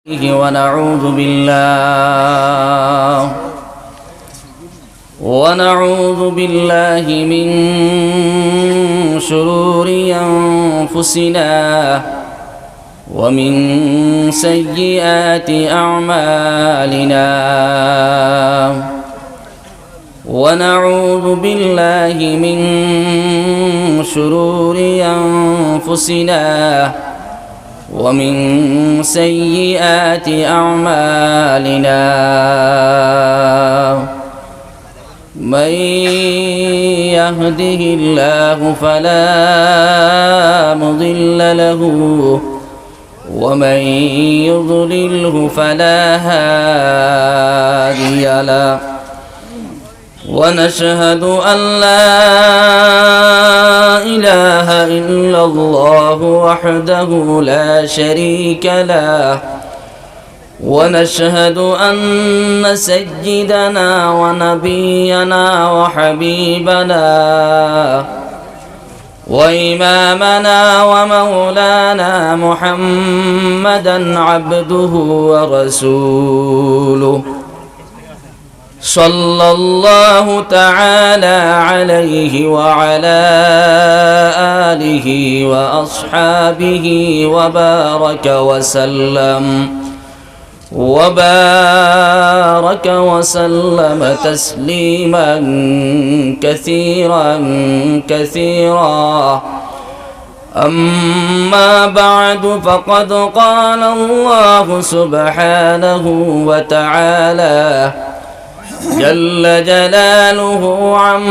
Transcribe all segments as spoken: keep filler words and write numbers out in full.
ونعوذ بالله ونعوذ بالله من شرور أنفسنا ومن سيئات أعمالنا. ونعوذ بالله من شرور أنفسنا ومن سيئات أعمالنا. من يهده الله فلا مضل له ومن يضلله فلا هادي له. ونشهد أن لا إله إلا الله وحده لا شريك له. ونشهد أن سيدنا ونبينا وحبيبنا وإمامنا ومولانا محمدا عبده ورسوله، صلى الله تعالى عليه وعلى آله وأصحابه وبارك وسلم، وبارك وسلم تسليما كثيرا كثيرا. أما بعد، فقد قال الله سبحانه وتعالى جل جلاله عم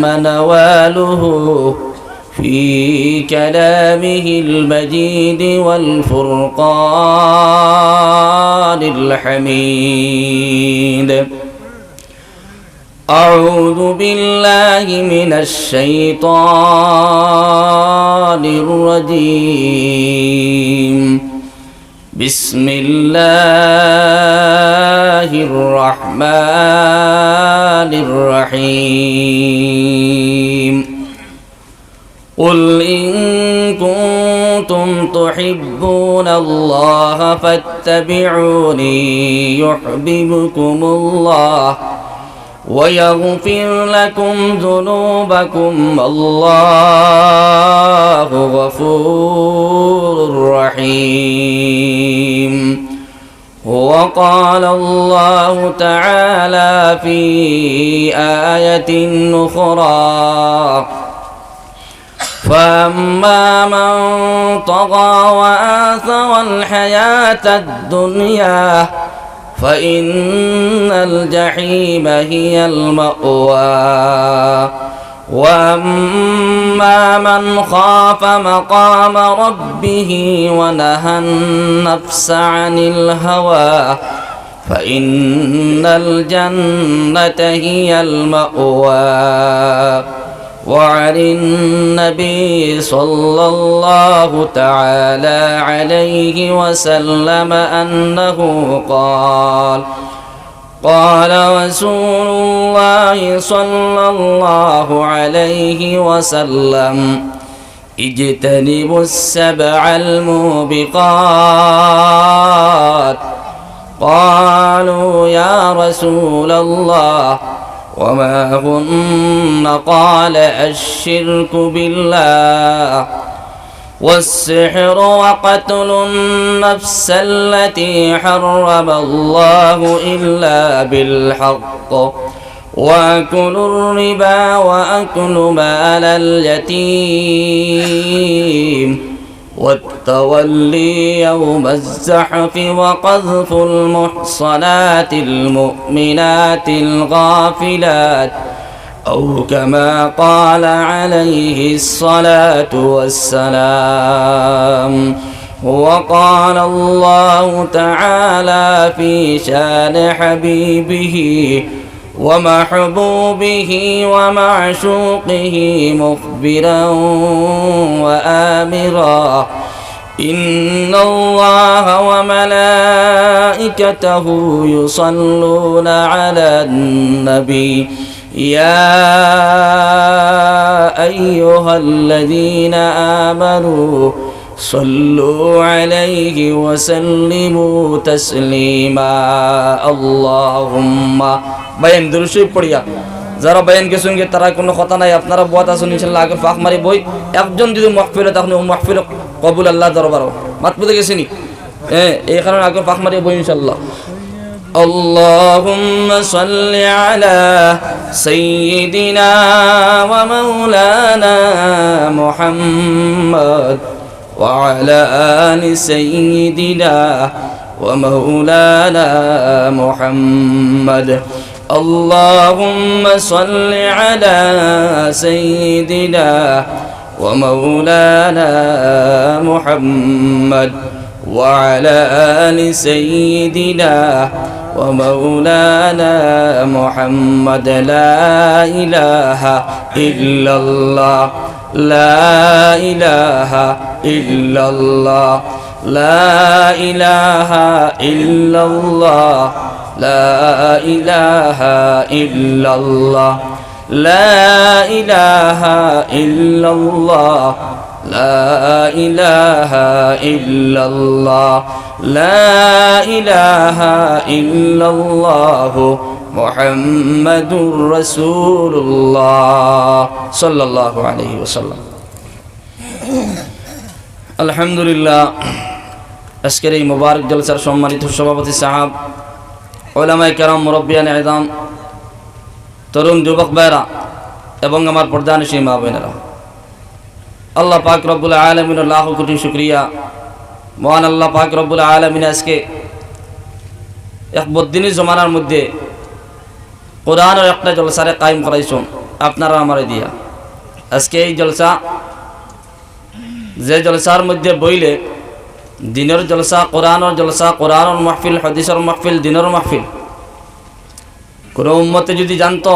نواله في كلامه المجيد والفرقان الحميد. أعوذ بالله من الشيطان الرجيم. بسم الله الرحمن الرحيم. قل إن كنتم تحبون الله فاتبعوني يحببكم الله ويغفر لكم ذنوبكم، والله غفور رحيم. وقال الله تعالى في آية أخرى: فأما من طغى وآثر الحياة الدنيا فإن الجحيم هي المأوى، وأما من خاف مقام ربه ونهى النفس عن الهوى فإن الجنة هي المأوى. وعن النبي صلى الله تعالى عليه وسلم أنه قال: قال رسول الله صلى الله عليه وسلم: اجتنبوا السبع الموبقات. قالوا: يا رسول الله، وما هن؟ قال: الشرك بالله، والسحر، وقتل النفس التي حرم الله إلا بالحق، وأكل الربا، وأكل مال اليتيم، والتولي يوم الزحف، وقذف المحصنات المؤمنات الغافلات، أو كما قال عليه الصلاة والسلام. وقال الله تعالى في شان حبيبه ومحبوبه ومعشوقه مخبرا وآمرا: إن الله وملائكته يصلون على النبي، يا أيها الذين آمنوا صلوا عليه وسلموا تسليما. اللهم. বয়ান দুরূদ শরীফ পড়িয়া, যারা বয়ান গেছইন গি, তারার কুনু কথা নাই, আপনারা বওয়াত আছইন, ইনশাআল্লাহ আগর ফাঁক মারি বই। একজন যুদি মাহফিলো থাকইন, অউ মাহফিল কবুল আল্লার দরবারো। মাত বুঝা গেছে নি? এ, এই কারণে আগর ফাঁক মারি বই ইনশাআল্লাহ। اللهم صل على سيدنا ومولانا محمد وعلى آل سيدنا ومولانا محمد. اللهم صل على سيدنا ومولانا محمد وعلى آل سيدنا ومولانا محمد. لا إله إلا الله. لا إله إلا الله. لا إله إلا الله. لا إله إلا الله. لا إله إلا الله. لا إله إلا الله. لا إله إلا الله. محمد رسول الله. صلى الله عليه وسلم. আলহামদুলিল্লাহ, আজকের এই মোবারক জলসার সম্মানিত সভাপতি সাহেব, ওলামায়ে কেরাম, মুরব্বিয়ানে এজাম, তরুণ যুবক ভাইরা এবং আমার পর্দানিশীন মা বোনেরা, আল্লাহ পাক রব্বুল আলামিনের লাখো কোটি শুকরিয়া। মহান আল্লাহ পাক রব্বুল আলামিন আজকে এক বদিনী জমানার মধ্যে কোরআনর একটা জলসারে কায়েম করাইছইন আপনারা আমারে দিয়া। আজকে এই জলসা, যে জলসার মধ্যে বইলে দিনর জলসা, কোরআনর জলসা, কোরআনর মাহফিল, হাদিসর মাহফিল, দিনর মাহফিল, কুনু উম্মতে যুদি জানতো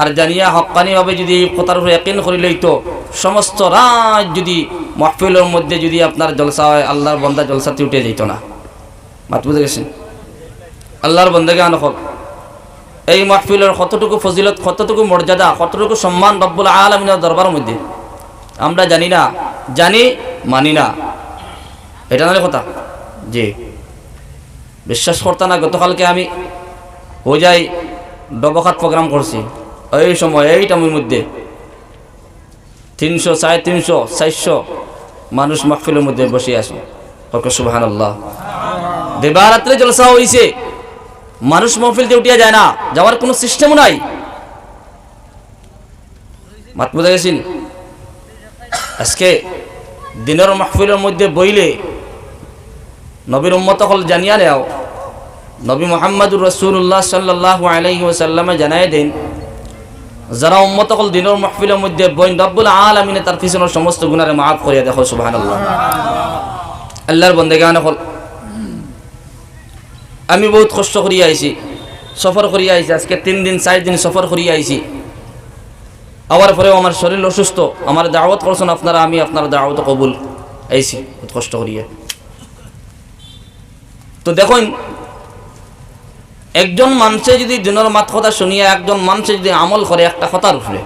আর জানিয়া হক্কানিভাবে যুদি এই কথার উপরে ইয়াকিন করি লইতো, সমস্ত রাইত যুদি মাহফিলর মধ্যে যুদি আপনার জলসা অয়, আল্লার বন্দা জলসাতে উঠি যাইতো না। মাত বুঝা গেছে? আল্লার বন্দেগান অকল, এই মাহফিলর কতটুকু ফজিলত, কতটুকু মর্যাদা, কতটুকু সম্মান রব্বুল আলামিনের দরবারর মধ্যে আমরা জানি না, জানি, মানি না। ইটা নানি কথা? জি। বিশ্বাস করতা না, গতকালকে আমি হোজাই ডবকাত program করছি, এই সময়, এই টাইমর মধ্যে তিনশো, সাড়ে তিনশো, চাইরশো মানুষ মাহফিলর মধ্যে বসি আছে। কউক্কা সুবহানাল্লাহ। দিবারাত্রে জলসা অইছে, মানুষ মাহফিলতে উঠিয়া যায় না, যাওয়ার কুনু system নাই। মাত বুঝা গেছে নি? আজকে দিনর মাহফিলর মধ্যে বইলে নবীর উম্মত অকল জানিয়া নেও, নবী মুহাম্মাদুর রাসূলুল্লাহ সাল্লাল্লাহু আলাইহি ওয়াসাল্লামে জানাই দেন, যারা উম্মত অকল দিনর মাহফিলর মধ্যে বইন, রব্বুল আলামিনে তার পিছনর সমস্ত গুনারে মাফ করিয়া দেয়। সুবহানাল্লাহ। আল্লার বন্দেগান অকল, আমি বউত কষ্ট করিয়া আইছি, সফর করিয়া আইছি, আজকে তিন দিন, চাইর দিন সফর করিয়া আইছি। আওয়ার পরেও আমার শরীর অসুস্থ, আমারে দাওয়াত করছইন আপনারা, আমি আপনারার দাওয়াত কবুল আইছি, বউত কষ্ট করিয়া। তো দেখইন, একজন মানষে যুদি দিনর মাত কথা শুনিয়া, একজন মানষে যুদি আমল করে একটা কথার উপরে,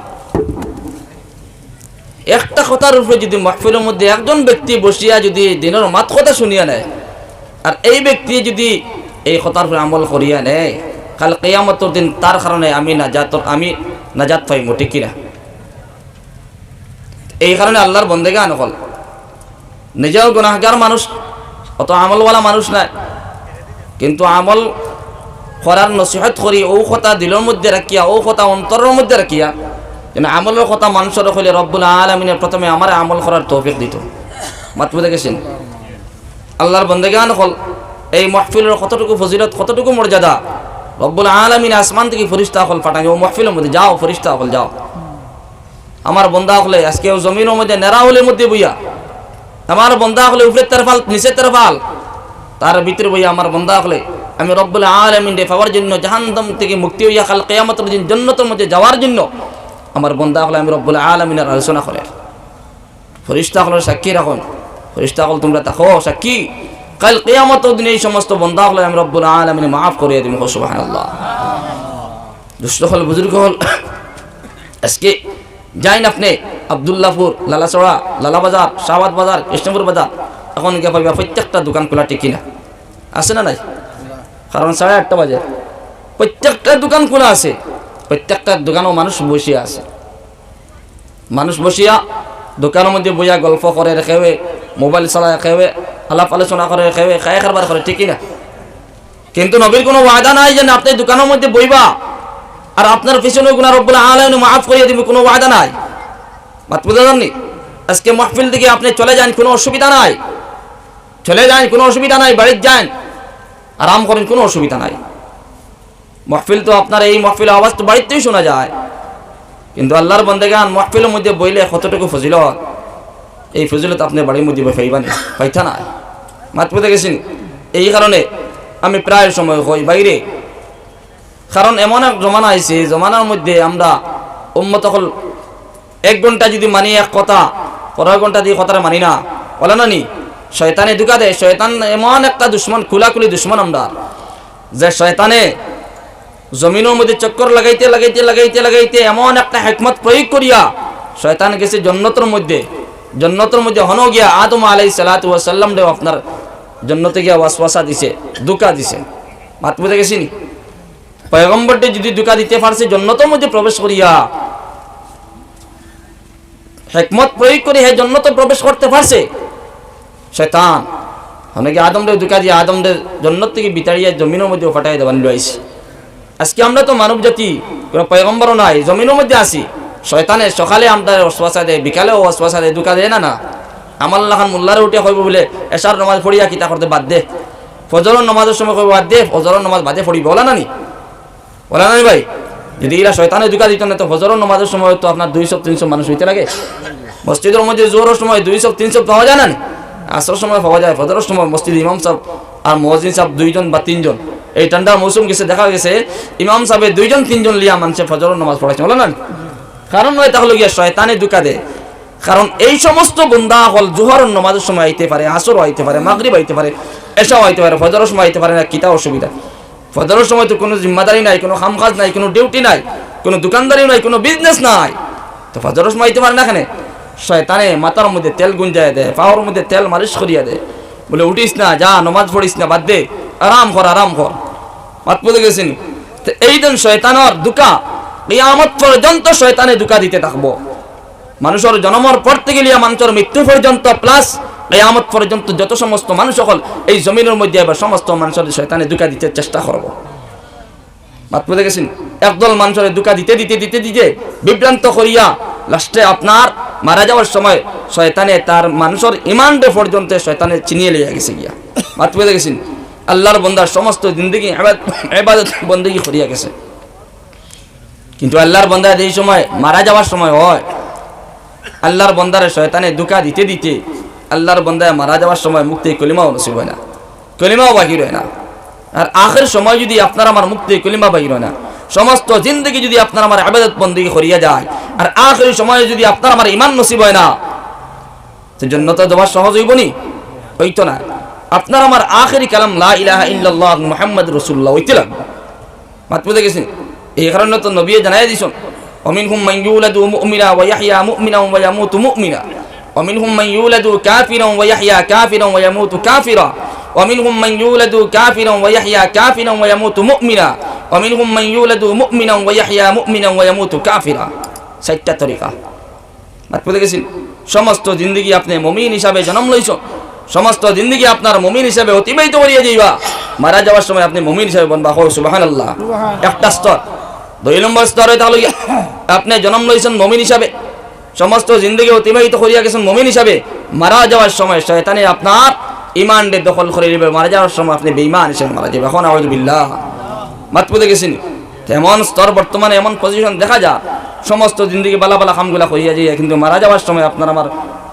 একটা কথার উপরে যুদি মাহফিলর মধ্যে একজন ব্যক্তি বসিয়া যুদি দিনর মাত কথা শুনিয়া নেয়, আর এই ব্যক্তি যুদি এই কথার উপরে আমল করিয়া নেয়, কাল কিয়ামতর দিন তার কারণে আমি নাজাতর, আমি নাজাত পাইমু, ঠিক কিনা? এই কারণে আল্লার বন্দেগান অকল, নিজেও গুনাহগার মানুষ, অত আমলওয়ালা মানুষ নায়, কিন্তু আমল করার নসিহত করি, অউ কথা দিলর মধ্যে রাখিয়া, অউ কথা অন্তরর মধ্যে রাখিয়া, যেন আমলর কথা মানষরে কইলে রব্বুল আলামিনে প্রথমে আমারে আমল করার তৌফিক দিতো। মাত বুঝা গেছে নি? আল্লার বন্দেগান অকল, এই মাহফিলর কতটুকু ফজিলত, কতটুকু মর্যাদা, রব্বুল আলামিনে আসমান থাকি ফিরিস্তা অকল পাঠাইন, অউ মাহফিলর মধ্যে, "যাও ফিরিস্তা অকল, যাও।" আমার বন্দা অকলে আজকে অউ জমিনর মধ্যে নেরা হুলর মধ্যে বইয়া, আমার বন্দা অকলে উপরের তেরফাল, নিচের তেরফাল, তার ভিতরে বইয়া আমার বন্দা অকলে আমি রব্বুল আলামিনরে পাওয়ার জন্য, জাহান্নাম থাকি মুক্তি অইয়া কাল কিয়ামতর দিন জন্নতর মধ্যে যাওয়ার জন্য আমার বন্দা অকলে আমি রব্বুল আলামিনর আলোচনা করের। ফিরিস্তা অকলরে সাক্ষী রাখইন, ফিরিস্তা অকল তুমরা থাকো সাক্ষী, কাল কিয়ামতর দিন এই সমস্ত বন্দা অকলরে আমি রব্বুল আলামিনে মাফ করিয়া দিমু। সুবহানাল্লাহ। দুস্ত অকল, বুজুর্গ অকল, আজকে যাইন আপনে আব্দুল্লাপুর, লালাছড়া, লালাবাজার, শাহবাদ বাজার, কৃষ্ণপুর বাজার, অখন গিয়া পাইবা প্রত্যেকটা দোকান খোলা, ঠিক কিনা? আছে না নাই? কারণ সাড়ে আটটা বাজে, প্রত্যেকটা দোকান খোলা আছে, প্রত্যেকটা দোকানো মানুষ বসিয়া আছে। মানুষ বসিয়া দোকানর মধ্যে বইয়া গল্প করের, কেউয়ে মোবাইল চালায়, কেউয়ে আলাপ আলোচনা করের, কেউয়ে খায় কারবার করের, ঠিক কিনা? কিন্তু নবীর কুনু ওয়াদা নাই যে আপনে দোকানর মধ্যে বইবা আর আপনার পিছনর গুনা রব্বুল আলামিনে মাফ করিয়া দিবা, কুনু ওয়াদা নাই। মাত বুঝা যারনি? আজকে মাহফিল থাকি আপনে চলে যাইন, কুনু অসুবিধা নাই, চলে যাইন, কুনু অসুবিধা নাই, বাড়িত যাইন, আরাম করেন, কুনু অসুবিধা নাই। মাহফিল তো আপনার এই মাহফিল আওয়াজ তো বাড়িত থাকি শুনা যায়, কিন্তু আল্লার বন্দেগান মাহফিলর মধ্যে বইলে কতটুকু ফজিলত, এই ফজিলত আপনে বাড়ির মধ্যে বই পাইবা নি? পাইতা নায়। মাত বুঝা গেছে নি? এই কারণে আমি প্রায় সময় কই বাইরে, কারণ এমন এক জমানা আইছে, এই জমানার মধ্যে আমরা উম্মত অকল এক ঘন্টা যদি মানি এক কথা, পরের ঘন্টা দি কথারে মানি না, বলে না নি? শয়তানে ধোঁকা দেয়। শয়তান এমন একটা দুশমন, খোলাখুলি দুশমন আমরার, যে শয়তানে জমিনর মধ্যে চক্কর লাগাইতে, লাগাইতে, লাগাইতে, লাগাইতে এমন একটা হিকমত প্রয়োগ করিয়া শয়তান গেছে জন্নতর মধ্যে। জন্নতর মধ্যে হনো গিয়া আদম আলাইহিস সালাতু ওয়াস সালামরেও আপনার জন্নতে গিয়া ওয়াসওয়াসা দিছে, ধোঁকা দিছে। মাত বুঝা গেছে নি? পয়গম্বররে যদি ধোঁকা দিতে পারছে জন্নতর মধ্যে প্রবেশ করিয়া, হিকমত প্রয়োগ করি হে জন্নতো প্রবেশ করতে পারছে শয়তান। অনেকে আদমরে ধোঁকা দিয়া আদমরে জন্নত থাকি বিতাড়িয়া জমিনর মধ্যে ফাটাই দেবার লাগি আইছে। আজকে আমরা তো মানব জাতি, কুনু পয়গম্বরও নাই, জমিনর মধ্যে আছি। শয়তানে সকালে আমরারে ওয়াসওয়াসা দেয়, বিকালেও ওয়াসওয়াসা দেয়, ধোঁকা দেয় না? না, আমার লাখান মোল্লারে উঠে কইবো বুলে, এশার নামাজ পড়িয়া কিতা করতে বাদ দে, ফজরর নামাজর সময় কইবো বাদ দে, ফজরর নামাজ বাদে পড়িবি, বলা না নি? বলা না নি ভাই? যদি ইলা শয়তানে ধোঁকা দিত না, তো ফজরর নামাজর সময় তো আপনার দুইশো তিনশো মানুষ অইতে লাগে। মসজিদর মধ্যে জোহরর সময় দুইশো তিনশো পাওয়া যায় না নি? আসরর সময় পাওয়া যায়, ফজরর সময় মসজিদে ইমাম সাব আর মুয়াজ্জিন সাব দুইজন বা তিনজন। এই ঠান্ডার মৌসুম গেছে, দেখা গেছে ইমাম সাবে দুইজন তিনজন লিয়া মানষে ফজরর নামাজ পড়াইছে, বলা না নি? কারণ অয়, তা অইলো গিয়া শয়তানে ধোঁকা দেয়। কারণ এই সমস্ত বন্দা অকল জোহরর নামাজর সময় আইতে পারে, আসরও আইতে পারে, মাগরিব আইতে পারে, এশাও আইতে পারে, ফজরর সময় আইতে পারে না, কিতা অসুবিধা? ফজরর সময় তো কুনু জিম্মাদারি নাই, কুনু কামকাজ নাই, কুনু ডিউটি নাই, কুনু দোকানদারি নাই, কুনু বিজনেস নাই। তো ফজরর সময় আইতে পারে না কেনে? শয়তানে মাথার মধ্যে তেল গুঞ্জাইয়া দেয়, পাওর মধ্যে তেল মালিশ করিয়া দেয়, বুলে, "উঠিস না, যা, নামাজ পড়িস না, বাদ দে, আরাম কর, আরাম কর।" মাত বুঝা গেছে নি? তো এই দিন শয়তানর ধোঁকা, কিয়ামত পর্যন্ত শয়তানে ধোঁকা দিতে থাকবো। মানষর জনমর পর থাকি লিয়া মানষর মৃত্যু পর্যন্ত, প্লাস কিয়ামত পর্যন্ত যত সমস্ত মানুষ অকল এই জমিনর মধ্যে আইবা, সমস্ত মানষরে শয়তানে ধোঁকা দিতে চেষ্টা করবো। মাত বুঝা গেছে নি? একদল মানষরে ধোঁকা দিতে, দিতে, দিতে, দিতে বিভ্রান্ত করিয়া লাস্টে আপনার মারা যাওয়ার সময় শয়তানে তার মানষর ইমানরে পর্যন্ত শয়তানে ছিনিয়া লইয়া গেছে গিয়া। মাত বুঝা গেছে নি? আল্লার বন্দার সমস্ত জিন্দেগি এবাদ-, এবাদত বন্দেগি করিয়া গেছে। কিন্তু আল্লার বন্দা যেই সময় মারা যাওয়ার সময় অয়, আল্লার বন্দারে শয়তানে ধোঁকা দিতে দিতে আল্লার বন্দায় মারা যাওয়ার সময় মুখ থাকি কলিমাও নসিব অয় না, কলিমাও বাহির অয় না। আর আখের সময় যদি আপনার আমার মুখ থাকি কলিমা বাহির অয় না, সমস্ত জিন্দেগি যদি আপনার আমার ইবাদত বন্দেগি করিয়া যায়, আর আখেরি সময় যদি আপনার আমার ইমান নসিব অয় না, তো জন্নতো যাওয়া সহজ অইবো নি? অইতো না। আপনার আমার আখেরি কালাম লা ইলাহা ইল্লাল্লাহ মুহাম্মাদুর রাসূলুল্লাহ অইতে লাগবো। মাত বুঝা গেছে নি? এই কারণে তো নবীয়ে জানাইয়া দিছইন, "ওয়া মিনহুম মান ইউলাদু মুমিনা ওয়া ইয়াহইয়া মুমিনা ওয়া ইয়ামুতু মুমিনা, ওয়া মিনহুম মান ইউলাদু কাফিরা ওয়া ইয়াহইয়া কাফিরা ওয়া ইয়ামুতু কাফিরা, ওয়া মিনহুম মান ইউলাদু কাফিরা ওয়া ইয়াহইয়া কাফিরা ওয়া ইয়ামুতু মুমিনা, ওয়া মিনহুম মান ইউলাদু মুমিনা ওয়া ইয়াহইয়া মুমিনা ওয়া ইয়ামুতু কাফিরা।" চাইরটা তরিকা। মাত বুঝা গেছে নি? সমস্ত জিন্দেগি আপনে মুমিন হিসাবে জনম লইছইন, সমস্ত জিন্দেগি আপনার মুমিন হিসাবে অতিবাহিত করিয়া যাইবা, মারা যাওয়ার সময় আপনে মুমিন হিসাবে বনবা। কও সুবহানাল্লাহ। একটা স্তর। দুই নম্বর স্তর অইলো গিয়া, আপনে জনম লইছইন মুমিন হিসাবে, সমস্ত জিন্দেগি অতিবাহিত করিয়া গেছইন মুমিন হিসাবে, মারা যাওয়ার সময় শয়তানে আপনার ইমানরে দখল করি নিবো, মারা যাওয়ার সময় আপনে বেইমান হিসাবে মারা যাইবা। কও নাউজুবিল্লাহ। মাত বুঝা গেছে নি? তো এমন স্তর, বর্তমানে এমন পজিশন দেখা যায়, সমস্ত জিন্দেগি বালা বালা কামগুলা করিয়া যাইয়া, কিন্তু মারা যাওয়ার সময় আপনার আমার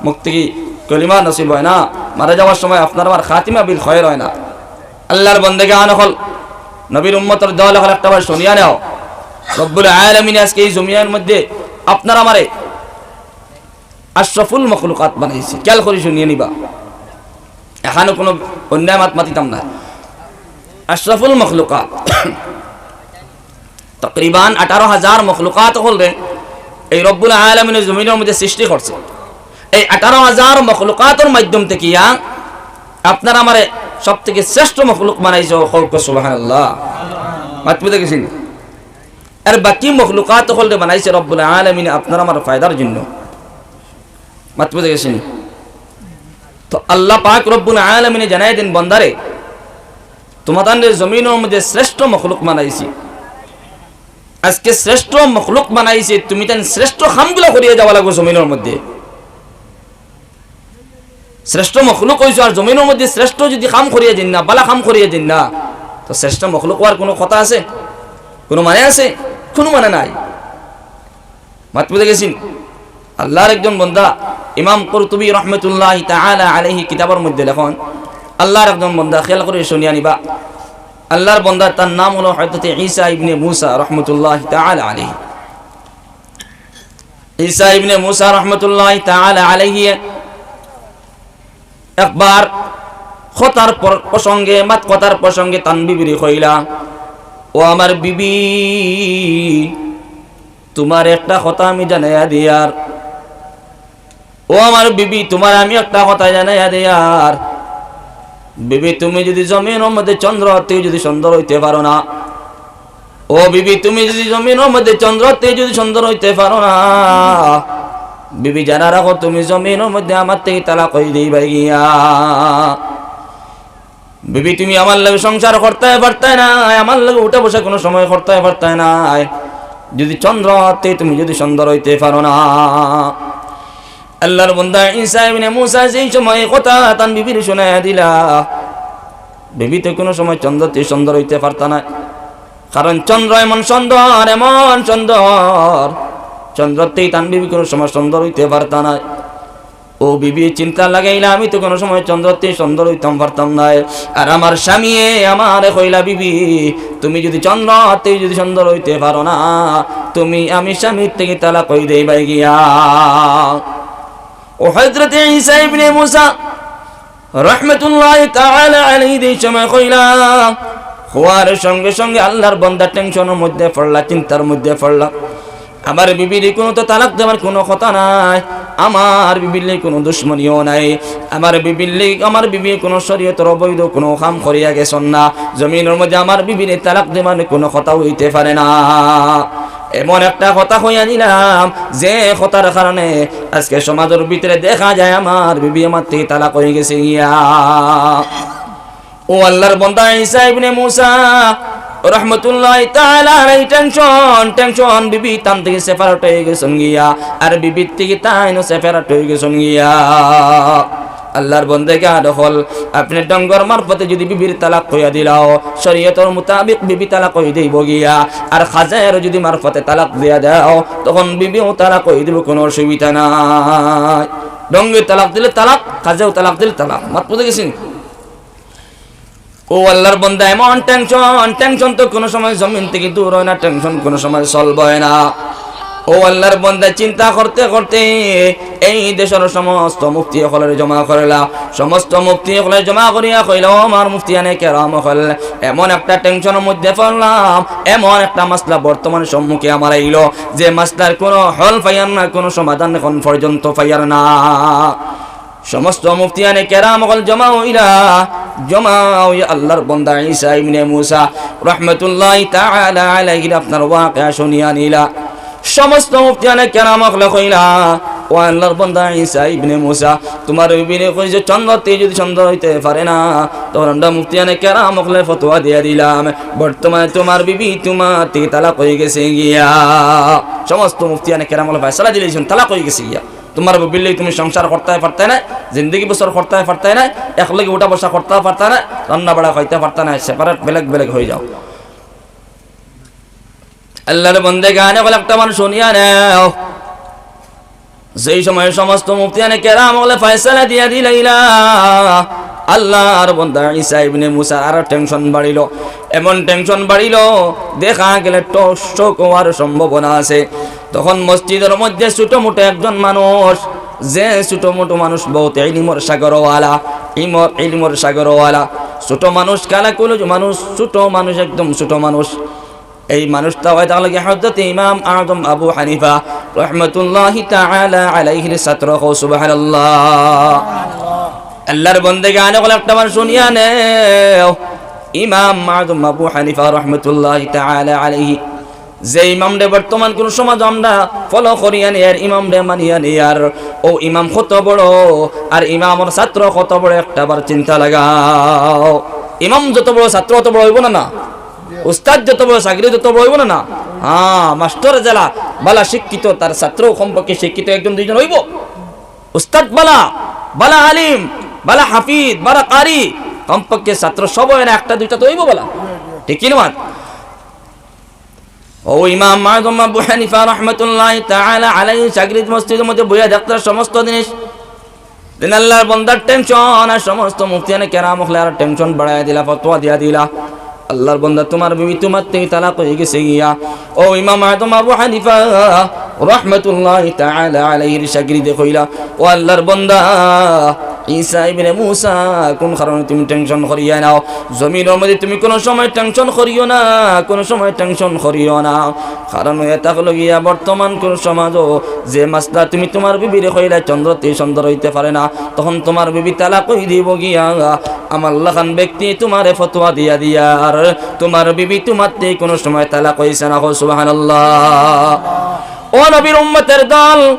মুখ থাকি কলিমা নসিব অয় না, মারা যাওয়ার সময় আপনার আমার খাতিমা বিল খয়ের অয় না। আল্লার বন্দেগান অকল, নবীর উম্মতর দল অকল, একটা বার শুনিয়া নেও, রব্বুল আলামিনে আজকে এই জমিনর মধ্যে আপনার আমারে আশরাফুল মখলুকাত বানাইছে। খেয়াল করি শুনিয়া নিবা, এখানো কুনু অন্যায় মাত মাতিতাম না। আশরাফুল মখলুকাত, তকরিবান আঠারো হাজার মখলুকাত অকলরে এই রব্বুল আলামিনে জমিনর মধ্যে সৃষ্টি করছে। এই আঠারো হাজার মখলুকাতর মাধ্যম থাকিয়া আপনার আমারে সব থাকি শ্রেষ্ঠ মখলুক বানাইছে, কউক্কা সুবহানাল্লাহ। মাত বুঝা গেছেনি? আর বাকি মখলুকাত অকলরে বানাইছে রব্বুল আলামিনে আপনার আমার ফায়দার জন্য। মাত বুঝা গেছেনি? তো আল্লাহ পাক রব্বুল আলামিনে জানাই দেন, বন্দারে, তুমাতানরে জমিনর মধ্যে শ্রেষ্ঠ মখলুক বানাইছি। আজকে শ্রেষ্ঠ মখলুক বানাইছি, তুমিতাইন শ্রেষ্ঠ কামগুলা করিয়া যাওয়া লাগবো জমিনর মধ্যে। শ্রেষ্ঠ মখলুক অইছো, আর জমিনর মধ্যে শ্রেষ্ঠ যদি কাম করিয়া যাইন না, বালা কাম করিয়া যাইন না, তো শ্রেষ্ঠ মখলুক অওয়ার কুনু কথা আছে? কুনু মানে আছে? কুনু মানে নাই। মাত বুঝা গেছেনি? আল্লাহর একজন বন্দা, ইমাম কুরতুবী রহমতুল্লাহি তাআলা আলাইহি কিতাবর মধ্যে লেখইন, আল্লাহর একজন বন্দা, খেয়াল করি হুনিয়া নিবা, আল্লাহর বন্দা, তার নাম অইলো হযরতে ঈসা ইবনে মুসা রহমতুল্লাহি তাআলা আলাইহি। ঈসা ইবনে মুসা রহমতুল্লাহি তাআলা আলাইহি একবার কথার পর-, প্রসঙ্গে, মাত কথার প্রসঙ্গে তান বিবিরে কইলা, "ও আমার বিবি, তুমারে একটা কথা আমি জানাইয়া দিয়ার। ও আমার বিবি, তুমারে আমি একটা কথা জানাইয়া দিয়ার। বিবি, তুমি যদি জমিনর মধ্যে চন্দ্র থাকি যদি সুন্দর অইতে পারো না, ও বিবি, তুমি যদি জমিনর মধ্যে চন্দ্র থাকি যদি সুন্দর অইতে পারো না, বিবি, জানা রাখো, তুমি জমিনর মধ্যে আমার থাকি তালাক অই যাইবায় গিয়া।" বিবি, তুমি আমার লগে সংসার করতায় পারতায় নায়, আমার লগে উঠা বসা কুনু সময় করতায় পারতায় নায়, যদি চন্দ্র থাকি তুমি যদি সুন্দর অইতে পারো না। আল্লাহর বন্দা ঈসা ইবনে মুসা যেই সময় কথা তান বিবিরে হুনাইয়া দিলা, বিবি তো কুনু সময় চন্দ্র থাকি সুন্দর অইতে পারতা নায়, কারণ চন্দ্র এমন সুন্দর, এমন সুন্দর, চন্দ্র থাকি তান বিবি কুনু সময় সুন্দর অইতে পারতা নায়। ও বিবি, চিন্তা লাগাইলা, আমি তো কুনু সময় চন্দ্র থাকি সুন্দর অইতাম পারতাম নায়। আর আমার স্বামীয়ে আমারে কইলা, "বিবি, তুমি যদি চন্দ্র থাকি যদি সুন্দর অইতে পারো না, তুমি আমি স্বামীর থাকি তালাক অই যাইবায় গিয়া।" ও হযরতে ঈসা ইবনে মুসা রহমতুল্লাহি তাআলা আলাইহি যেই সময় কইলা, কওয়ার সঙ্গে সঙ্গে আল্লাহর বন্দা টেনশনর মধ্যে পড়লা, চিন্তার মধ্যে পড়লা। আমার বিবিরে কুনু তো তালাক দেওয়ার কুনু কথা নাই, আমার বিবির লগে কুনু দুশমনিও নাই, আমার বিবির লগে, আমার বিবিয়ে কুনু শরীয়তর অবৈধ কুনু কাম করিয়া গেছইন না, জমিনর মধ্যে আমার বিবিরে তালাক দেওয়ার কুনু কথা অইতে পারে না। এমন একটা কথা কইয়া দিলাম, যে কথার কারণে আজকে সমাজর ভিতরে দেখা যায় আমার বিবি আমার থাকি তালাক অই গেছে গিয়া। ও আল্লাহর বন্দা ঈসা ইবনে মুসা রহমতুল্লাহি তাআলা আলাইহি টেনশন, টেনশন, বিবি তান থাকি separate অই গেছইন গিয়া, আর বিবির থাকি তাইনও separate অই গেছইন গিয়া। আল্লাহর বন্দেগান অকল, আপনে ঢংগর মারফতে যদি বিবির তালাক কইয়া দিলাও, শরীয়তর মোতাবেক বিবি তালাক অই যাইবো গিয়া, আর কাজের যদি মারফতে তালাক দিয়া দেও, তখন বিবিও তালাক অই দিবো, কুনু অসুবিধা নাই। ঢংগে তালাক দিলে তালাক, কাজেও তালাক দিলে তালাক। মাত বুঝা গেছেনি? ও আল্লাহর বন্দা, এমন টেনশন, টেনশন তো কুনু সময় জমিন থাকি দূর অয় না, টেনশন কুনু সময় solve অয় না। ও আল্লাহর বন্দা, চিন্তা করতে করতে এই দেশর সমস্ত মুফতি অকলরে জমা করলা, সমস্ত মুফতি অকলরে জমা করিয়া কইলা, "ও আমার মুফতিয়ানে কেরাম অকল, এমন একটা টেনশনর মধ্যে পড়লাম, এমন একটা মাসলা বর্তমান সম্মুখে আমার আইলো, যে মাসলার কুনু হল পাইয়ার না, কুনু সমাধান এখন পর্যন্ত পাইয়ার না।" সমস্ত মুফতিয়ানে কেরাম অকল জমা অইলা, জমা অইয়া আল্লাহর বন্দা ঈসা ইবনে মুসা রহমতুল্লাহি তাআলা আলাইহির আপনার ওয়াকিয়া হুনিয়া নিলা। সমস্ত মুফতিয়ানে কেরাম অকলে কইলা, "ও আল্লাহর বন্দা ঈসা ইবনে মুসা, তুমার বিবিরে কইছো চন্দ্র থাকি যদি সুন্দর অইতে পারে না, তখন আমরা মুফতিয়ানে কেরাম অকলে ফতোয়া দিয়া দিলাম, বর্তমানে তুমার বিবি তুমার থাকি তালাক অই গেছে গিয়া।" সমস্ত মুফতিয়ানে কেরাম অকলে ফয়সালা দিলাইছইন, তালাক অই গেছে গিয়া। তুমার বিবির লগে তুমি সংসার করতায় পারতায় নায়, জিন্দেগি বসর করতায় পারতায় নায়, একলগে উঠা বসা করতায় পারতায় নায়, রান্না বাড়া খাইতায় পারতায় নায়, separate বেলেগ বেলেগ অই যাও। আল্লাহর বন্দেগান অকল, একটা মানুষ হুনিয়া নেও। যেই সময় সমস্ত মুফতিয়ানে কেরাম অকলে ফয়সালা দিয়া দিলাইলা, আল্লাহর বন্দা ঈসা ইবনে মুসার আরো টেনশন বাড়িলো, এমন টেনশন বাড়িলো, দেখা গেলে টস টস অওয়ার সম্ভাবনা আছে। তখন মসজিদর মধ্যে ছোট মোটো একজন মানুষ, যে ছোট মোটো মানুষ বউত ইলিমর সাগরওয়ালা, ইমর-, ইলিমর সাগরওয়ালা, ছোট মানুষ, কালা কুলুজ মানুষ, ছোট মানুষ, একদম ছোট মানুষ। এই মানুষটা অইয়া থাকলো গিয়া হযরত ইমাম আজম আবু হানিফা রহমতুল্লাহি তাআলা আলাইহির ছাত্র। কও সুবহানাল্লাহ। আল্লাহর বন্দেগান অকল, একটা বার শুনিয়া নেও, ইমাম আজম আবু হানিফা রহমতুল্লাহি তাআলা আলাইহি, যে ইমামরে বর্তমান কুনু সমাজো আমরা follow করিয়া নেই, আর ইমামরে মানিয়া নেই, আর অউ ইমাম কত বড়, আর ইমামর ছাত্র কত বড়, একটা বার চিন্তা লাগাও। ইমাম যত বড়, ছাত্র অত বড় অইবো না, না? উস্তাদ যত বড়, ছাত্র তত বড় অইবো না, না? হ্যাঁ, মাস্টর যেলা বালা শিক্ষিত, তার ছাত্রও কমপক্ষে শিক্ষিত একজন দুইজন অইবো। উস্তাদ বালা, বালা আলিম, বালা হাফিজ, বালা কারি, কমপক্ষে ছাত্র সব অয় না, একটা দুইটা তো অইবো বালা, ঠিক কি না? অউ ইমাম আজম আবু হানিফা রহমতুল্লাহি তাআলা আলাইহি শাগরিদ মসজিদর মধ্যে বইয়া দেখতা সমস্ত জিনিস। দিন আল্লাহর বন্দার tension, আর সমস্ত মুফতিয়ানে কেরাম অকলে আর tension বাড়াইয়া দিলা, ফতোয়া দিয়া দিলা, "আল্লাহর বন্দা, তুমার বিবি তুমার থাকি তালাক অইগেছে গিয়া।" অউ ইমাম আজম আবু হানিফা রহমতুল্লাহি তাআলা আলাইহির শাগরিদে কইলা, "ও আল্লাহর বন্দা, ঈসা ইবনে মুসা, কুন কারণে তুমি tension করিয়া নাও? জমিনর মধ্যে তুমি কুনু সময় tension করিও না, কুনু সময় tension করিও না। কারণ অইয়া থাকলো গিয়া বর্তমান কুনু সমাজো যে মাসলা তুমি তুমার বিবিরে কইলা চন্দ্র থাকি সুন্দর অইতে পারে না, তখন তুমার বিবি তালাক অই দিবো গিয়া। আমার লাখান ব্যক্তি তুমারে ফতোয়া দিয়া দিয়ার, তুমার বিবি তুমার থাকি কুনু সময় তালাক অইছে না।" কও সুবহানাল্লাহ। ও নবীর উম্মতের দল,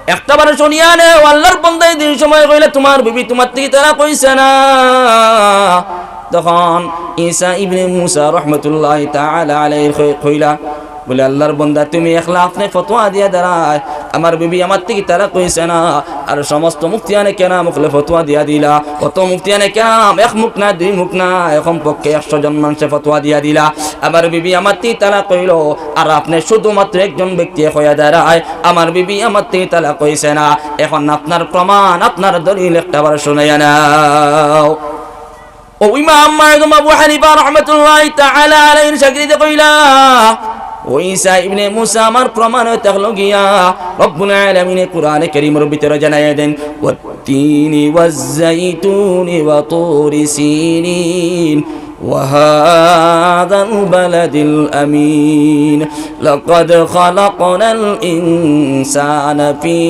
একটা বার শুনিয়া নেও, আল্লাহর বন্দায় যেই সময় কইলা, "তুমার বিবি তুমার থাকি তালাক অইছে না।" তখন ঈসা ইবনে মুসা রহমতুল্লাহি তাআলা আলাইহি কই-, কইলা, বলে, "আল্লাহর বন্দা, তুমি একলা আপনে ফতোয়া দিয়া দাঁড়ায়, আমার বিবি আমার থাকি তালাক অইছে না।" আর সমস্ত মুফতিয়ানে কেরাম অকলে ফতোয়া দিয়া দিলা। অত মুফতিয়ানে কেরাম, এক মুখ না, দুই মুখ না, কমপক্ষে একশো জন মানষে ফতোয়া দিয়া দিলা, "আমার বিবি আমার থাকি তালাক অইলো।" আর আপনে শুধুমাত্র একজন ব্যক্তি কইয়া দাঁড়ায়, "আমার বিবি আমার থাকি তালাক অইছে না।" এখন আপনার প্রমাণ, আপনার দলিল একটা বার শুনাইয়া নেও। অউ ইমাম আজম আবু হানিফা রহমতুল্লাহি তাআলা আলাইহির শাগরিদে কইলা, "ও ঈসা ইবনে মুসা, আমার প্রমাণ অইয়া থাকলো গিয়া, রব্বুল আলামিনে কুরআনে কারীমর ভিতরে জানাইয়া দেন, والتين والزيتون وطور سينين وهذا البلد الأمين لقد خلقنا الإنسان في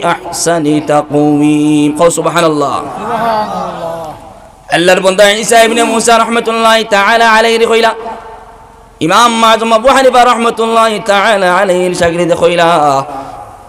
أحسن تقويم।" কও সুবহানাল্লাহ। আল্লাহর বন্দা ঈসা ইবনে মুসা রহমতুল্লাহি তাআলা আলাইহি কইলা, ইমাম আজম আবু হানিফা রহমতুল্লাহি তাআলা আলাইহির শাগরিদে কইলা,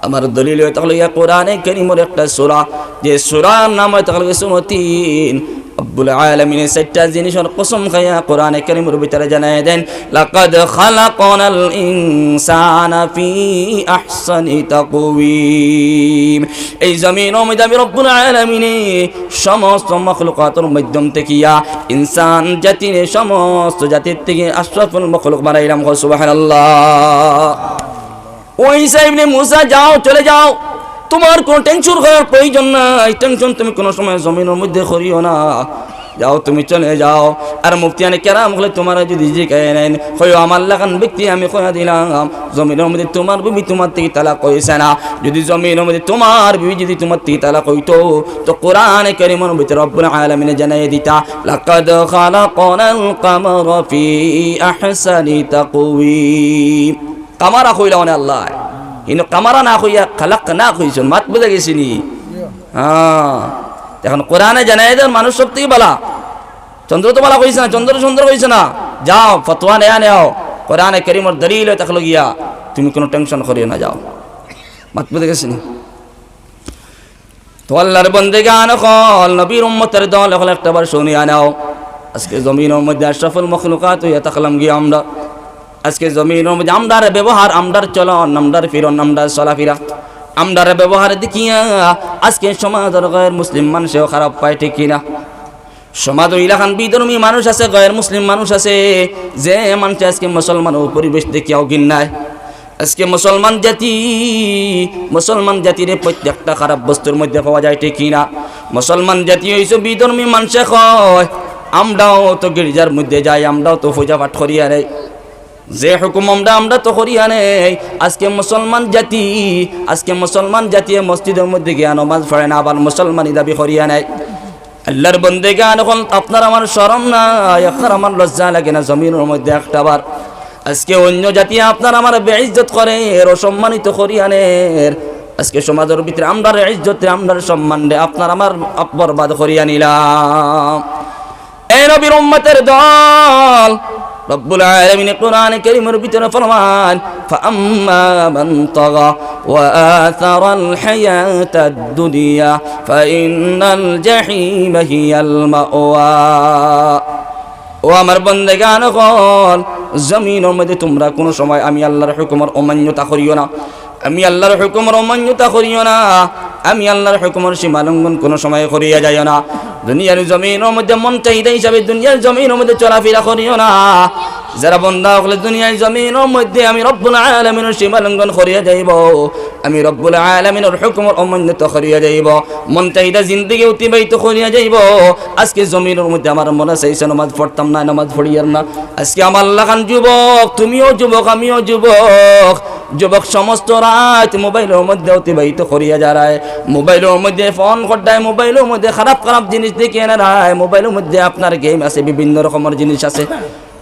আমার দলিল অইয়া থাকলো গিয়া কুরআনে কারীমর একটা সূরা, যে সূরার নাম অইয়া থাকলো গিয়া সূরা তিন। রব্বুল আলামিনে চাইরটা জিনিসর কসম খাইয়া কুরআনে কারীমর ভিতরে জানাইয়া দেন, "লাকাদ খালাকনাল ইনসানা ফি আহসানি তাকওয়িম।" এই জমিনর মধ্যে আমি রব্বুল আলামিনে সমস্ত মখলুকাতর মাধ্যম থাকিয়া ইনসান জাতিরে সমস্ত জাতির থাকি আশরাফুল মখলুক বানাইলাম। কও সুবহানাল্লাহ। ও ঈসা ইবনে মুসা, যাও, চলে যাও, তুমার কুনু tension করার প্রয়োজন নাই, tension তুমি কুনু সময় জমিনর মধ্যে করিও না, যাও, তুমি চলে যাও। আর মুফতিয়ানে কেরাম অকলে তুমারে যুদি জিকাইন, কইও, আমার লাখান ব্যক্তি আমি কইয়া দিলাম, জমিনর মধ্যে তুমার বিবি তুমার থাকি তালাক অইছে না। যুদি জমিনর মধ্যে তুমার বিবি যুদি তুমার থাকি তালাক অইতো, তো কুরআনে কারীমর ভিতরে রব্বুল আলামিনে জানাইয়া দিতা, "লাকাদ খালাকনাল কামারা ফি আহসানি তাকওয়িম।" কামারা কইলা মানে আল্লায়, কিন্তু কামারা না কইয়া খালাকনা কইছইন, মাত বুঝা গেছে নি? হ্যাঁ, এখন কুরআনে জানাইয়া দেন মানুষ সব থাকি বালা। চন্দ্র তো বালা কইছে না, চন্দ্র সুন্দর কইছে না। যাও, ফতোয়া নেয়া নেও, কুরআনে কারীমর দলিল অইয়া থাকলো গিয়া, তুমি কুনু tension করিও না, যাও। মাত বুঝা গেছে নি? তো আল্লাহর বন্দেগান অকল, নবীর উম্মতের দল অকল, একটা বার শুনিয়া নেও। আজকে জমিনর মধ্যে আশরাফুল মখলুকাত অইয়া থাকলাম গিয়া আমরা। আজকে জমিনর মধ্যে আমরার ব্যবহার, আমরার চলন, আমরার ফিরন, আমরার চলাফিরা, আমরার ব্যবহার দেখিয়া আজকে সমাজর গয়র মুসলিম মানষেও খারাপ পায়, ঠিক কি না? সমাজো ইলাখান বিধর্মী মানুষ আছে, গয়র মুসলিম মানুষ আছে, যে মানষে আজকে মুসলমানর পরিবেশ দেখিয়াও ঘিন্নায়। আজকে মুসলমান জাতি, মুসলমান জাতিরে প্রত্যেকটা খারাপ বস্তুর মধ্যে পাওয়া যায়, ঠিক কি না? মুসলমান জাতি অইছে বিধর্মী মানষে কয়, "আমরাও তো গির্জার মধ্যে যাই, আমরাও তো পূজা পাঠ করিয়া নেই।" যে হুকুম আমরা, আমরা তো করিয়া নেই। আজকে মুসলমান জাতি, আজকে মুসলমান জাতিয়ে মসজিদর মধ্যে গিয়া নমাজ পড়ে না, আবার মুসলমানি দাবি করিয়া নেই। আল্লাহর বন্দেগান অকল, আপনার আমার শরম নাই, আপনার আমার লজ্জা লাগে না জমিনর মধ্যে একটা বার? আজকে অন্য জাতি আপনার আমার বেইজ্জত করের, অসম্মানিত করিয়া নের। আজকে সমাজর ভিতরে আমরার ইজ্জতরে, আমরার সম্মানরে আপনার আমার আপ-, বরবাদ করিয়া নিলাম। এ নবীর উম্মতের দল, রব্বুল আলামিন কোরআনে কারীমর ভিতরে ফরমান, "ফাআম্মা মান তাগা ওয়া আসারাল হায়াতাদ দুনিয়া ফাইন্নাল জাহিমা হিয়াল মাওয়া।" ও আমার বন্দেগান অকল, জমিনর মধ্যে তোমরা কুনু সময় আমি আল্লাহর হুকুমর অমান্যতা করিও না, আমি আল্লাহর হুকুমর অমান্যতা করিও না, আমি আল্লাহর হুকুমর সীমা লঙ্ঘন কুনু সময় করিয়া যাইও না। দুনিয়ার জমিনর মধ্যে মন চাহিদা হিসাবে দুনিয়ার জমিনর মধ্যে চলাফেরা করিও না। যারা বন্দা অকলে দুনিয়ার জমিনর মধ্যে আমি রব্বুল আলামিনর সীমা লঙ্ঘন করিয়া যাইবো, আমি রব্বুল আলামিনর হুকুমর অমান্যতা করিয়া যাইবো, মন চাহিদা জিন্দেগি অতিবাহিত করিয়া যাইবো। আজকে জমিনর মধ্যে আমার মনে চাইছে নমাজ পড়তাম না, নমাজ পড়িয়ার না। আজকে আমার লাখান যুবক, তুমিও যুবক, আমিও যুবক, যুবক সমস্ত রাইত মোবাইলর মধ্যে অতিবাহিত করিয়া যারায়, মোবাইলর মধ্যে ফোন কররায়, মোবাইলর মধ্যে খারাপ খারাপ জিনিস দেখিয়া নেরায়, মোবাইলর মধ্যে আপনার গেম আছে, বিভিন্ন রকমর জিনিস আছে।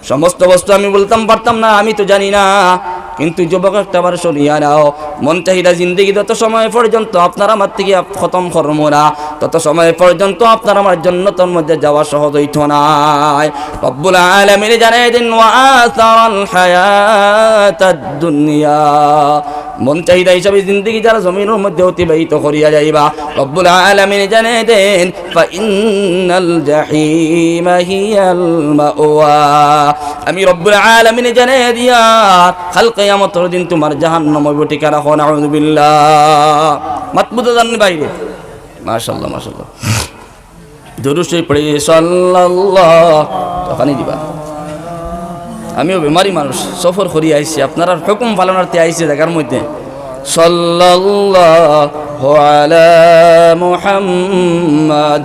সমস্ত বস্তু আমি বলতাম পারতাম না, আমি তো জানি না, কিন্তু যুবক একটা বার শুনিয়া নাও, মন চাহিদা জিন্দেগি যত সময় পর্যন্ত আপনার আমার থাকি আপ-, খতম করমু না, তত সময় পর্যন্ত আপনার আমার জন্নতর মধ্যে যাওয়া সহজ অইতো নায়। রব্বুল আলামিন জানাই দেন, "ওয়া আসারাল হায়াতাদ দুনিয়া।" মন চাহিদা হিসাবে জিন্দেগি যারা জমিনর মধ্যে অতিবাহিত করিয়া যাইবা, রব্বুল আলামিন জানাই দেন, "ফাইন্নাল জাহিমা হিয়াল মাওয়া।" আমি রব্বুল আলামিনে জানাই দিয়া, কাল কিয়ামতর দিন তুমার জাহান্নাম অইবো ঠিকানা। কও নাউযুবিল্লাহ। মাত বুঝা যার নি ভাইরে? মাশাআল্লাহ, মাশাআল্লাহ। দুরূদ শরীফ পড়ি, সাল্লাল্লাহ। তো পানি দিবা। আমিও বেমারি মানুষ, সফর করি আইছি, আপনারার হুকুম পালনার্থে আইছি জাগার মধ্যে। সাল্লাল্লাহু আলা মুহাম্মাদ,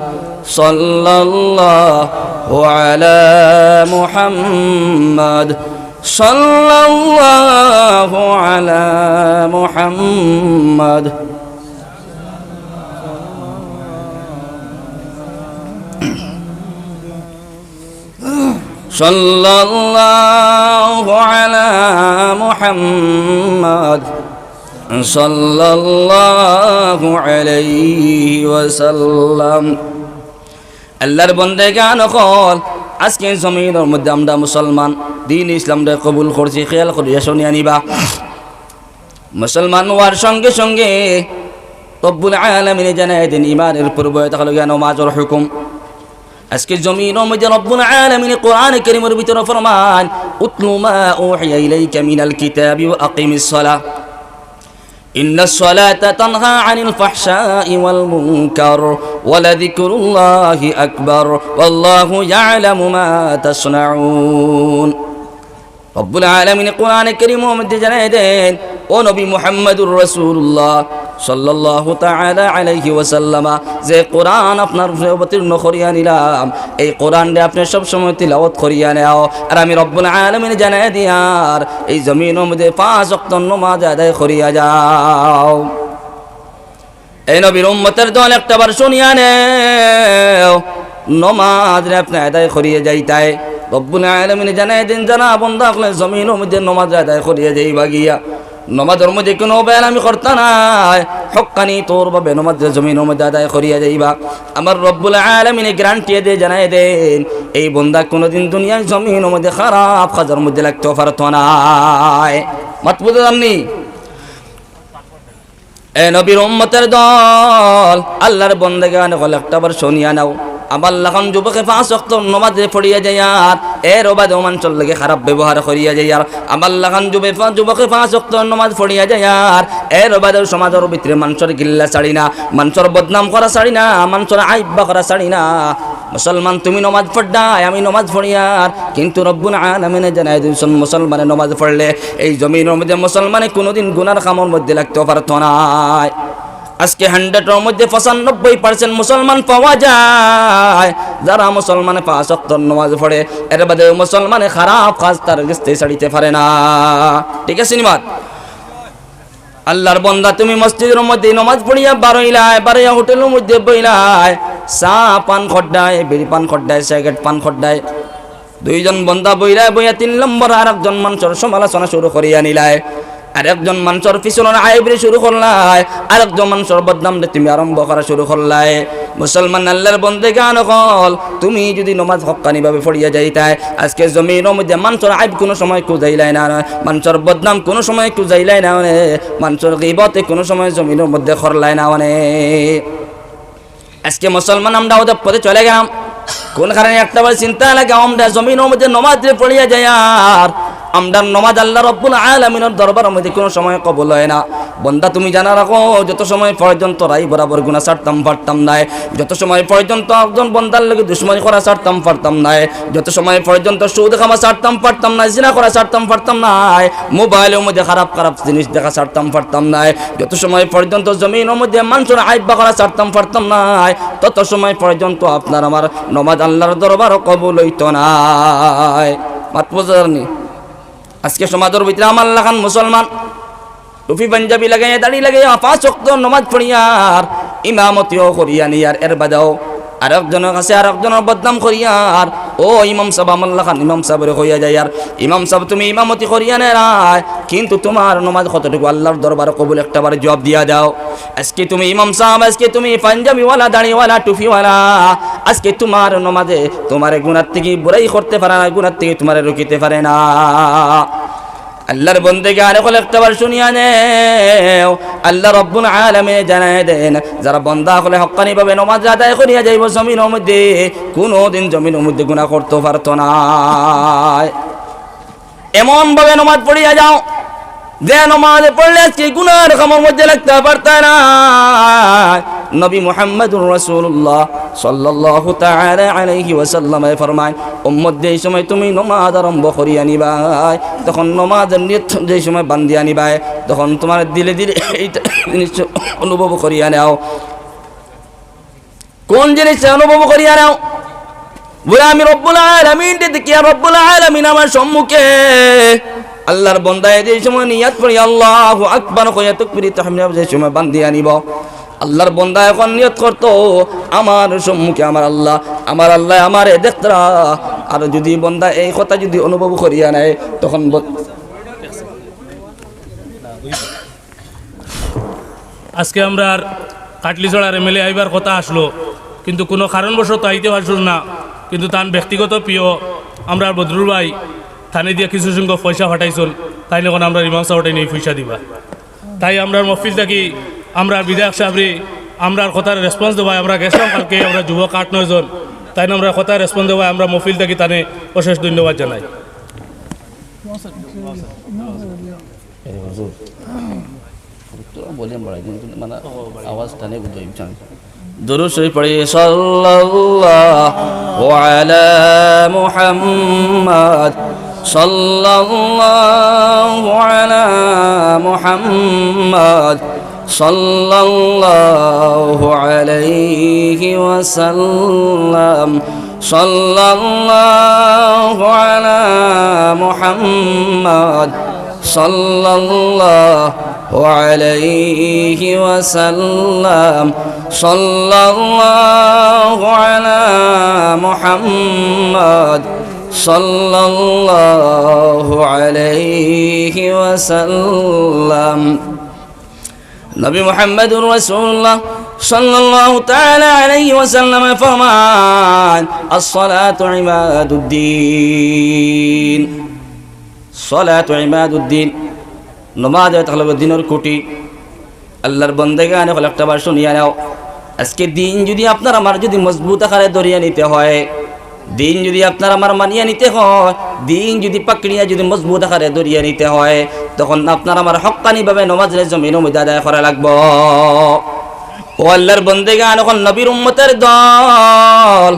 সাল্লাল্লাহু আলা মুহাম্মাদ, সাল্লাল্লাহু আলা মুহাম্মাদ। সাল্লাল্লাহু আলা মুহাম্মাদ, সাল্লাল্লাহু আলাইহি ওয়াসাল্লাম। আল্লাহর বন্দেগান অকল, আজকে জমিনর মধ্যে আমরা মুসলমান, দ্বীন ইসলামরে কবুল করছি, খেয়াল করিয়া শুনিয়া নিবা। মুসলমান অওয়ার সঙ্গে সঙ্গে রব্বুল আলামিনে জানাই দেন ইমানের পূর্বে থাকলো গিয়া নমাজর হুকুম। আজকে জমিনর মধ্যে রব্বুল আলামিনে কোরআনে কারীমর ভিতরে ফরমান, "উতলু মা উহিয়া ইলাইকা মিনাল কিতাবি ওয়া আকিমিস সালাহ। ইন্নাস সালাতা তানহা আনিল ফাহশাই ওয়াল মুনকার ওয়া লাযিকরুল্লাহি আকবার ওয়াল্লাহু ইয়ালামু মা তাসনাউন।" রব্বুল আলামিনে কোরআনে কারীমর মধ্যে জানাই দেন, ও নবী মুহাম্মাদুর রাসূলুল্লাহ সাল্লাল্লাহু তাআলা আলাইহি ওয়াসাল্লামা, যে কোরআন আপনার উপরে অবতীর্ণ করিয়া নিলাম, এই কোরআনরে আপনি সব সময় তিলাওয়াত করিয়া নেও। আর আমি রব্বুল আলামিনে জানাই দিয়ার, এই জমিনর মধ্যে পাঁচ ওয়াক্ত নমাজ আদায় করিয়া যাও। এই নবীর উম্মতের দল, একটা বার শুনিয়া নেও, নমাজরে আপনি আদায় করিয়া যাইতায়। রব্বুল আলামিনে জানাই দেন, যারা বন্দা অকলে জমিনর মধ্যে নমাজ আদায় করিয়া যাইবা গিয়া, নমাজর মধ্যে কুনু বেয়ালামি করতা নায়, হক্কানি তৌরভাবে নমাজরে জমিনর মধ্যে আদায় করিয়া যাইবা। আমার রব্বুল আলামিনে গ্যারান্টি দিয়া জানাই দেন, এই বন্দা কুনুদিন দুনিয়ার জমিনর মধ্যে খারাপ কাজর মধ্যে লাগতো পারতো নায়। মাত বুঝা যার নি? এ নবীর উম্মতের দল, আল্লাহর বন্দেগান অকল, একটা বার শুনিয়া নেও। আমার লাখান যুবকে পাঁচ ওয়াক্ত নমাজ পড়িয়া যাইয়ার, এর বাদেও মানষর লগে খারাপ ব্যবহার করিয়া যাইয়ার। আমার লাখান যুবে-, যুবকে পাঁচ ওয়াক্ত নমাজ পড়িয়া যাইয়ার, এর বাদেও সমাজর ভিতরে মানষর গিল্লা ছাড়ি না, মানষর বদনাম করা ছাড়ি না, মানষর আইব্বা করা ছাড়ি না। মুসলমান, তুমি নমাজ পড়রায়, আমি নমাজ পড়িয়ার, কিন্তু রব্বুল আলামিনে জানাই দিছইন, মুসলমানে নমাজ পড়লে এই জমিনর মধ্যে মুসলমানে কুনুদিন গুনার কামর মধ্যে লাগতো পারতো নায়। আজকে হান্ড্রেডর মধ্যে পঁচানব্বই পার্সেন্ট মুসলমান পাওয়া যায়, যারা মুসলমানে পাঁচ ওয়াক্ত নমাজ পড়ে, এর বাদেও মুসলমানে খারাপ কাজ তার গেছ থাকি ছাড়িতে পারে না। ঠিক আছে নি মাত? আল্লাহর বন্দা, তুমি মসজিদর মধ্যে নমাজ পড়িয়া বারইলায়, বারইয়া হোটেলর মধ্যে বইলায়, চা পান কররায়, বিড়ি পান কররায়, সিগারেট পান কররায়, দুইজন বন্দা বইরা বইয়া তিন নম্বর আরেকজন মানষর সমালোচনা শুরু করিয়া নিলায়, আরেকজন মানষর পিছনর আইবরে শুরু করলায়, আরেকজন মানষর বদনামরে তুমি আরম্ভ করা শুরু করলায়। মুসলমান আল্লার বন্দেগান অকল, তুমি যুদি নমাজ হক্কানিভাবে পড়িয়া যাইতায়, আজকে জমিনর মধ্যে মানষর আইব কুনু সময় খুঁজাইলায় না, মানষর বদনাম কুনু সময় খুঁজাইলায় না, মানে মানষর গিবতে কুনু সময় জমিনর মধ্যে করলায় না, মানে আজকে মুসলমান আমরা অধঃপথে চলে গেলাম। কুন কারণে? একটা বার চিন্তা লাগাও, আমরা জমিনর মধ্যে নমাজরে পড়িয়া যাইয়ার আমরার নমাজ আল্লা রব্বুল আলামিনর দরবারর মধ্যে কুনু সময় কবুল অয় না। বন্দা, তুমি জানা রাখো, যত সময় পর্যন্ত রাইত বরাবর গুনা ছাড়তাম পারতাম নায়, যত সময় পর্যন্ত একজন বন্দার লগে দুশমনি করা ছাড়তাম পারতাম নায়, যত সময় পর্যন্ত সুদ খাওয়া ছাড়তাম পারতাম নায়, জিনা করা ছাড়তাম পারতাম নায়, মোবাইলর মধ্যে খারাপ খারাপ জিনিস দেখা ছাড়তাম পারতাম নায়, যত সময় পর্যন্ত জমিনর মধ্যে মানষর আইব বার করা ছাড়তাম পারতাম নায়, তত সময় পর্যন্ত আপনার আমার নমাজ আল্লার দরবারো কবুল অইতো নায়। মাত বুঝার নি? আজকে সমাজর ভিতরে আমার লাখান মুসলমান টুপি পাঞ্জাবি লাগাইয়া, দাড়ি লাগাইয়া, পাঁচ ওয়াক্ত নমাজ পড়িয়ার, ইমামতিও করিয়া নিয়ার, এর বাদেও আরকজনর কাছে আরকজনর বদনাম করিয়ার, ও ইমাম সাব, আমার লাখান ইমাম সাবরে কইয়া যাইয়ার, ইমাম সাব, তুমি ইমামতি করিয়া নেরায়, কিন্তু তুমার নমাজ কতটুকু আল্লার দরবারো কবুল, একটা বার জুয়াব দিয়া দেও। আজকে তুমি ইমাম সাব, আজকে তুমি পাঞ্জাবিওয়ালা, দাড়িওয়ালা, টুপিওয়ালা, আজকে তুমার নমাজে তুমারে গুনার থাকি বুরাই করতে পারে না, গুনার থাকি তুমারে রুকিতে পারে না। আল্লার বন্দেগান অকল, একটা বার শুনিয়া নেও, আল্লা রব্বুল আলামিনে জানাই দেন, যারা বন্দা অকলে হক্কানিভাবে নমাজ আদায় করিয়া যাইবো, জমিনর মধ্যে কুনুদিন জমিনর মধ্যে গুনা করতো পারতো নায়। এমনভাবে নমাজ পড়িয়া যাও, যে নমাজ পড়লে আজকে গুনার কামর মধ্যে লাগতা পারতা নায়। নবী মুহাম্মাদুর রাসূলুল্লাহ সাল্লাল্লাহু তাআলা আলাইহি ওয়াসাল্লামে ফরমায়, উম্মত, যেই সময় তুমি নমাজ আরম্ভ করিয়া নিবায়, তখন নমাজর নিয়ত যেই সময় বান্ধিয়া নিবায়, তখন তুমার দিলে দিলে এইটা জিনিস অনুভব করিয়া নেও। কোন জিনিসটা অনুভব করিয়া নেও? বলে, আমি রব্বুল আলামিনরে দেখিয়া, রব্বুল আলামিন আমার সম্মুখে। আল্লার বন্দায় যে সময় নিয়ত পড়ি, আল্লাহু আকবার কইয়া তকবিরে তাহরিমা যে সময় বান্ধিয়া নিবো, আল্লার বন্দা অখন নিয়ত করতো, আমার সম্মুখে আমার আল্লা, আমার আল্লায় আমারে দেখতরা। আর যুদি বন্দা এই কথা যুদি অনুভব করিয়া নেয়, তখন বন- আজকে আমরার কাটলিছড়ার এমএলএ আইবার কথা আছলো, কিন্তু কুনু কারণবশত আইতে পারছইন না। কিন্তু তান ব্যক্তিগত প্রিয় আমরার বদরুল ভাই তানে দিয়া কিছু সংখ্যক পয়সা পাঠাইছইন, তাইন অখন আমরার ইমাম সাবরে নিয়া পয়সা দিবা। তাই আমরার মহফিল থাকি আমরার বিধায়ক সাবরে আমরার কথার response দেওয়ায় আমরা গেছলাম কালকে, আমরা যুবক আট নয় জন, তাইন আমরার কথার response দেওয়ায় আমরা মহফিল থাকি তানে অশেষ ধন্যবাদ জানাই। এই হুজুর, একটু ভলিউম বাড়াই দিন, মানে আওয়াজটা নেই বুঝতে পারছেন। দুরূদ শরীফ পড়ি, সাল্লাল্লাহু আলা মুহাম্মাদ, সাল্লাল্লাহু আলা মুহাম্মাদ, সাল্লাল্লাহু আলাইহি ওয়াসাল্লাম, সাল্লাল্লাহু আলা মুহাম্মাদ, সাল্লাল্লাহু আলাইহি ওয়াসাল্লাম, সাল্লাল্লাহু আলা মুহাম্মাদ, সাল্লাল্লাহু আলাইহি ওয়াসাল্লাম। নবী মুহাম্মাদুর রাসূলুল্লাহ সাল্লাল্লাহু তাআলা আলাইহি ওয়াসাল্লামে ফরমান, "আসসালাতু ইমাদুদ্দিন।" সালাতু ইমাদুদ্দিন, নমাজ অইলো দিনর খুঁটি। আল্লার বন্দেগান অকল, একটা বার শুনিয়া নেও। আজকে দিন যুদি আপনার আমার যুদি মজবুত আকারে ধরিয়া নিতে হয়, দিন যুদি আপনার আমার মানিয়া নিতে হয়, দিন যুদি পাকড়িয়া যুদি মজবুত আকারে ধরিয়া নিতে হয়, তখন আপনার আমার হক্কানিভাবে নমাজরে জমিনর মধ্যে আদায় করা লাগবো। ও আল্লার বন্দেগান অকল, নবীর উম্মতের দল,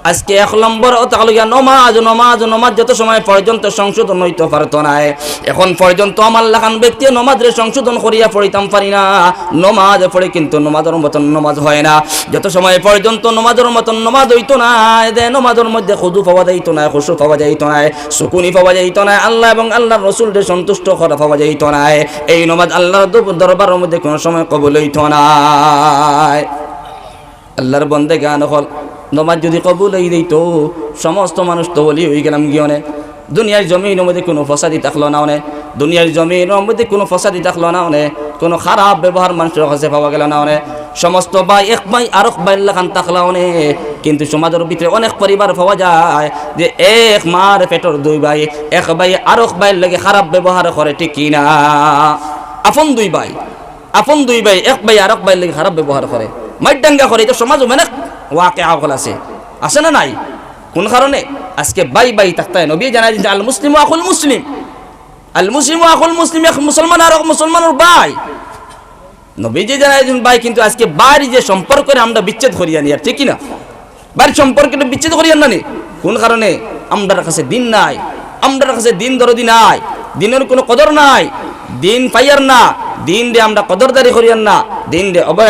আজকে এক নম্বর অতা অইলো গিয়া নমাজ, নমাজ, নমাজ যত সময় পর্যন্ত সংশোধন অইতো পারতো নায়, অখন পর্যন্ত আমার লাখান ব্যক্তি নমাজরে সংশোধন করিয়া পড়িতাম পারি না। নমাজ পড়ে কিন্তু নমাজর মতন নমাজ হয় না। যত সময় পর্যন্ত নমাজর মতন নমাজ অইতো নায়, যে নমাজর মধ্যে খুজু পাওয়া যাইতো নায়, খুশু পাওয়া যাইতো নায়, সুকুনি পাওয়া যাইতো নায়, আল্লা এবং আল্লার রসুলরে সন্তুষ্ট করা পাওয়া যাইতো নায়, এই নমাজ আল্লার দ-, দরবারর মধ্যে কুনু সময় কবুল অইতো নায়। আল্লার বন্দেগান অকল, নমাজ যদি কবুল অই যাইতো, সমস্ত মানুষ তো ওলি অই গেলাম গিয়া অনে। দুনিয়ার জমিনর মধ্যে কুনু ফসাদি থাকলো না অনে। দুনিয়ার জমিনর মধ্যে কুনু ফসাদি থাকলো না অনে। কুনু খারাপ ব্যবহার মানষর কাছে পাওয়া গেলো না অনে। সমস্ত ভাই এক ভাই আরক ভাইর লাখান থাকলা অনে। কিন্তু সমাজর ভিতরে অনেক পরিবার পাওয়া যায় যে এক মার পেটর দুই ভাই, এক ভাই আরক ভাইর লগে খারাপ ব্যবহার করে, ঠিক কি না? আপন দুই ভাই, আপন দুই ভাই, এক ভাই আরক ভাইর লগে খারাপ ব্যবহার করে, মাইর দাঙ্গা করে, ইতা সমাজো অনেক ওয়াকিয়া অকল আছে, আছে না নাই? কুন কারণে? আজকে ভাই ভাই থাকতে নবীয়ে জানাই দিছইন, "আল মুসলিমু আখুল মুসলিম, আল মুসলিমু আখুল মুসলিম", এক মুসলমান আরক মুসলমানর ভাই। নবীয়ে জানাই দিছইন ভাই, কিন্তু আজকে ভাইর যে সম্পর্করে আমরা বিচ্ছেদ করিয়া নিয়ার, ঠিক কি না? ভাইর সম্পর্করে বিচ্ছেদ করিয়ার না নি? কুন কারণে? আমরার কাছে দিন নাই, আমরার কাছে দিন দরদি নাই, দিনর কুনু কদর নাই, দিন পাইয়ার না, দিনরে আমরা কদরদারি করিয়ার না, দিনরে অবহেলা